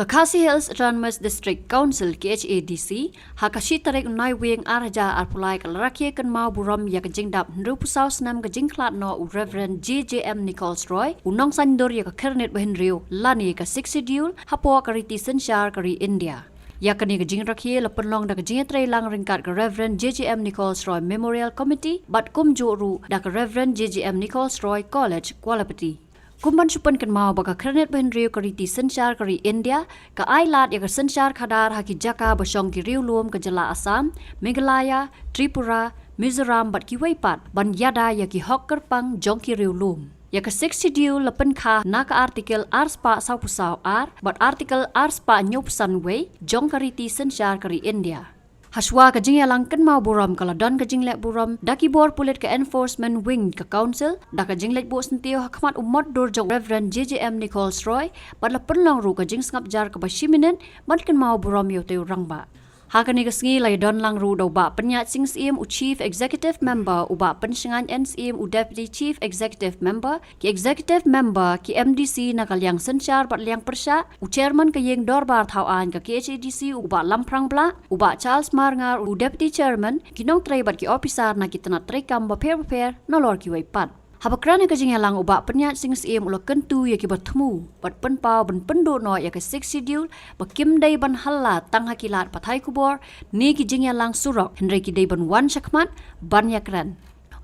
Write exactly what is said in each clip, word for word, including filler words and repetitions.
Ka Khasi Hills Autonomous District Council, K H A D C, ha ka shi tarik u Naiwieng ar hajar arphew lai ka la rakhe kynmaw burom ïa ka jingdap hynriewphew saw snem ka jingkhlad noh u Reverend J J M Nichols Roy, u nongsaiñdur ïa ka khyrnit ba hynriew lane ka Sixth Schedule, hapoh ka riti synshar ka ri India. Ïa kane ka jingrakhe la pynlong da ka jingïatreilang ryngkat ka Reverend J J M Nichols Roy Memorial Committee bad kumjuh ruh da ka Reverend J J M Nichols Roy College, Kuala Pti. Kum ban shu pynkynmaw ba ka khyrnit ba hynriew ka riti synshar ka ri India ka ai lad ïa ka synshar khadar ha ki jaka ba shong ki riewlum ka jylla Assam, Meghalaya, Tripura, Mizoram bad kiwei pat ban ïada ïa ki hok kyrpang jong ki riewlum. Ïa ka Sixth Schedule la pynkha na ka Article ar spah sawphew saw ar bad Article ar spah hynñiewphew san wei jong ka riti synshar ka ri India. Hashwa ka jingïalang kynmaw burom ka la don ka jingleh burom da ki bor pulit ka Enforcement Wing ka Council, da ka jingleit buh syntiew ha khmat u mot dur jong Reverend J J M Nichols Roy, bad la pynlong ruh ka jingsngap jar kaba shi minit ban kynmaw burom ïa utei u rangbah. Ha kane ka sngi la ïadon lang ruh da u Bah Pynïaid Sing Syiem u Chief Executive Member, u Bah Pynshngain N Syiem u Deputy Chief Executive Member, ki Executive Member, ki M D C na ka liang synshar bad liang pyrshah, u Chairman ka ïing dorbar thaw aiñ ka K H A D C u Bah Lamphrang Blah, u Bah Charles Marngar u Deputy Chairman, ki nongtrei bad ki ophisar na ki tnat treikam bapher bapher nalor kiwei pat. Haba kren ha ka jingïalang u Bah Pynïaid Sing Syiem u la kyntu ïa kiba thmu bad pynpaw ban pynduh noh ïa ka Sixth Schedule ba kim dei ban halla tang ha ki lad pathai khubor ne ki jingïalang surok, hynrei ki dei ban wan shakhmat ban ïakren.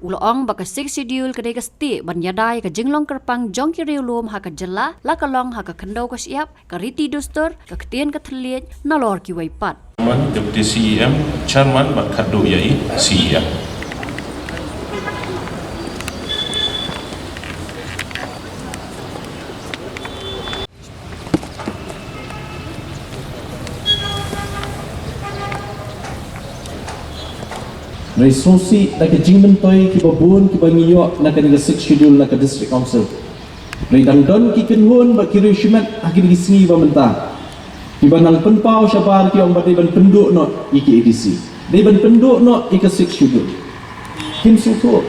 U la ong ba ka Sixth Schedule ka dei ka stieh ban ïada ïa ka jinglong kyrpang jong ki riewlum ha ka jylla, la ka long ha ka khyndew ka shyiap, ka riti dustur, ka ktien ka thylliej nalor kiwei pat. Chairman, Deputy C E M, Chairman bad khadduh ïa i C E M. Ngi sngewsih da ka jingmyntoi kiba bun kiba ngi ïoh na kane ka Sixth Schedule na ka District Council. Ngi dang don ki kynhun bad ki riewshimet ha kine ki sngi ba mynta, kiba nang pynpaw shabar ki ong ba dei ban pynduh noh ïa ki A D C, dei ban pynduh noh ïa ka Sixth Schedule. Kim sngewthuh.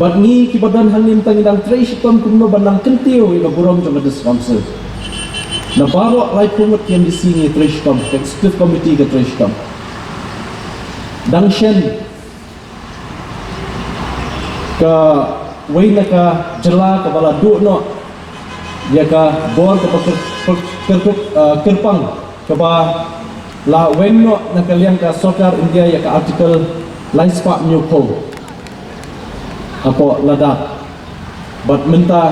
Bad ngi kiba don hangne mynta ngi dang trei shitom kumno ban nang kyntiew ïa ka burom jong ka District Council. Na baroh laiphew ngut ki M D C ngi trei shitom, ka Executive Committee ka trei shitom. Dang shen kawei na ka jylla kaba la duh noh ïa ka bor kaba kyr-, kyr-, kyr-, ah, kyrpang kaba la weng noh na ka liang ka sorkar India ïa ka Article lai spah hynñiewphew hapoh Ladakh. Bad mynta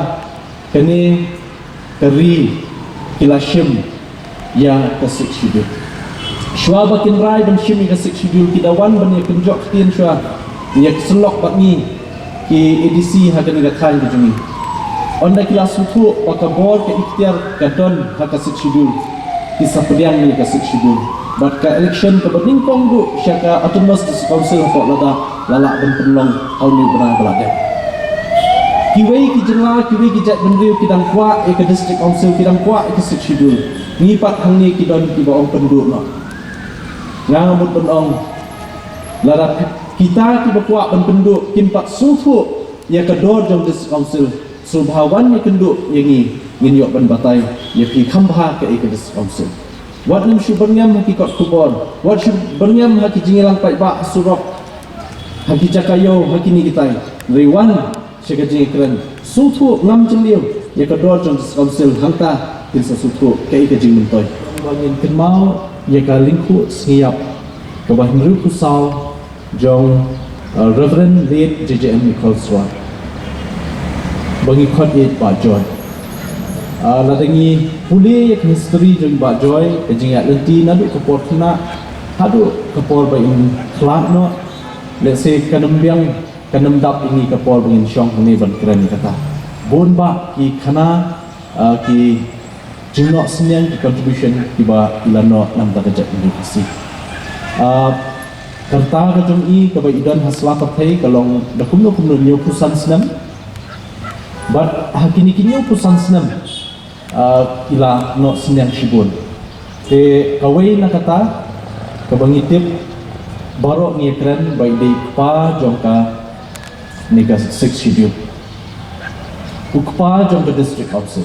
kane ka ri ki la shim ïa ka Sixth Schedule. Shuwa ba kin rai ban shim ïa ka Sixth Schedule ki da wan ban ïa kynjoh ktien shuwa, ïa ki syllok bad ngi ki A D C ha kane ka thaiñ ka jong ngi. Ynda ki la sngewthuh ba ka bor ka iktiar ka don ha ka Sixth Schedule, ki sa pdiang ïa ka Sixth Schedule. Bad ka election kaba nyngkong duh sha ka Autonomous District Council hapoh Ladakh la lah ban pynlong ha une u bnai ba la dep. Kiwei ki jylla, kiwei ki jaitbynriew ki dang kwah ïa ka District Council, ki dang kwah ïa ka Sixth Schedule. Ngi pat hangne ki don kiba ong pynduh noh. Nga nga mut ban ong, lada kita kiba kwah ban pynduh kim pat sngewthuh ïa ka dor jong District Council, sngewbha wan ïakynduh ïa ngi, ngin ïoh ban batai ïa phi kham bha kaei ka District Council. Wat nym shu byrngem ha ki kot khubor, wat shu byrngem ha ki jingïalang paidbah ha surok, ha ki jaka ïew, ha kine kitai. Hynrei wan sha ka jingïakren, sngewthuh, ngam jylliew ïa ka dor jong District Council, hangta kin sa sngewthuh kaei ka jingmyntoi. Ba ngin kynmaw ïa ka lyngkhuh sngi ïap kaba hynriewphew saw jong, uh, Reverend Late J J M Nichols Roy ba ngi khot ïa i Bah Joy. Uh, lada ngi pule ïa ka history jong i Bah Joy, ka jingïaid lynti naduh ka por khynnah haduh ka por ba in khlad noh, lehse kan ym biang, kan ym dap ïa ngi ka por ba ngin shong hangne ban kren ïa kata. Bun bah ki khana, uh, ki jingnoh synñiang, ki contribution kiba i la noh na ka bynta ka jaitbynriew Khasi. Ah, ka rta ka jong i kaba i don ha sla pyrthei ka long da kumno kumno hynñiewphew san snem. Bad ha kine ki hynñiewphew san snem, ah, i la noh synñiang shibun. Te kawei na kata kaba ngi tip baroh ngi kren ba i dei kpa jong kane ka Sixth Schedule. U kpa jong ka District Council.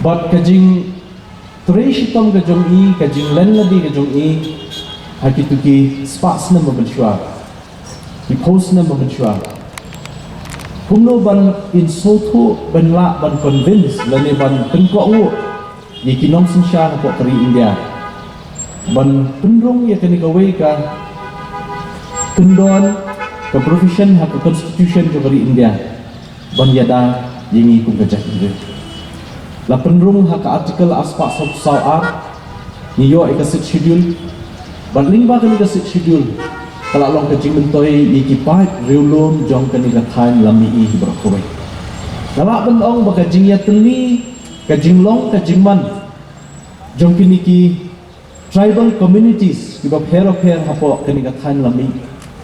Bad ka jingtrei shitom ka jong i, ka jinglen lade ka jong i ha kito ki spah snem ba mynshuwa, ki phew snem ba mynshuwa, kumno ban insult, ban lah ban convince lane ban pynkohnguh ïa ki nongsynshar hapoh ka ri India ban pynrung ïa kane kawei ka kyndon, ka provision ha ka constitution jong ka ri India ban ïada ïa ngi kum ka jaitbynriew. La pynrung ha ka article arspah sawphew saw ar, ngi ïoh ïa ka Sixth Schedule. Bad lyngba kane ka Sixth Schedule ka la long ka jingmyntoi ïa ki paid riewlum jong kane ka thaiñ Lammihi baroh kawei. Nga lah ban ong ba ka jingïatylli, ka jinglong, ka jingman jong kine ki tribal communities kiba pher bapher hapoh kane ka thaiñ Lammi-,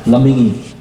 Lammihi